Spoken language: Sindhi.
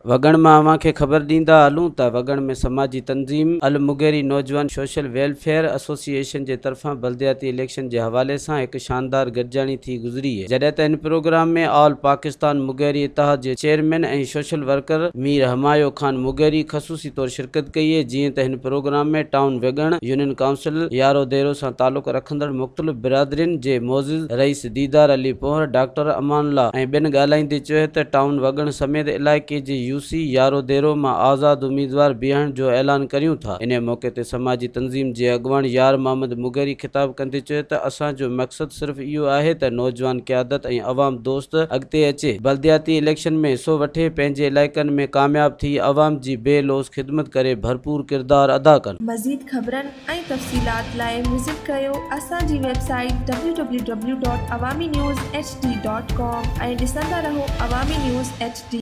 وڳڻ مان اوهان کي خبر ڏيندا هلون ته وڳڻ ۾ سماجي تنظيم المغيري نوجوان سوشل ويلفيئر ايسوسيئيشن جي طرفان بلدياتي اليڪشن جي حوالي سان هڪ شاندار گڏجاڻي ٿي گذري جڏهن ته هن پروگرام ۾ آل پاڪستان مغيري اتحاد جي chairman ۽ social worker Mir Humayun Khan Mugheri خصوصي طور شرڪت ڪئي جيئن ته هن programme ۾ town Wagan union council Yaro Dero سان تعلق رکندڙ مختلف برادرين جي معزز رئيس ديدار علي پنهور، ڊاڪٽر امان الله ۽ ٻين ڳالهائيندي چيو ته ٽائون وڳڻ سميت علائقي جي يو سي يارو ديرو مان آزاد اميدوار بيهڻ جو اعلان ڪريون ٿا. انهي موقعي تي سماجي تنظيم جي اڳواڻ يار محمد مغيري خطاب ڪندي چيو ته اسان جو مقصد صرف اهو آهي ته نوجوان قيادت ۽ عوام دوست اڳتي اچي بلدياتي اليڪشن ۾ حصو وٺي پنهنجي علائقن ۾ ڪامياب ٿي عوام جي بي لوث خدمت ڪري ڀرپور ڪردار ادا ڪن. مزيد خبرن ۽ تفصيلات لاء وزٽ ڪريو اسان جي website W W W dot Awami news H D dot com ۽ ڏسندا رهو عوامي نيوز ايڇ ڊي.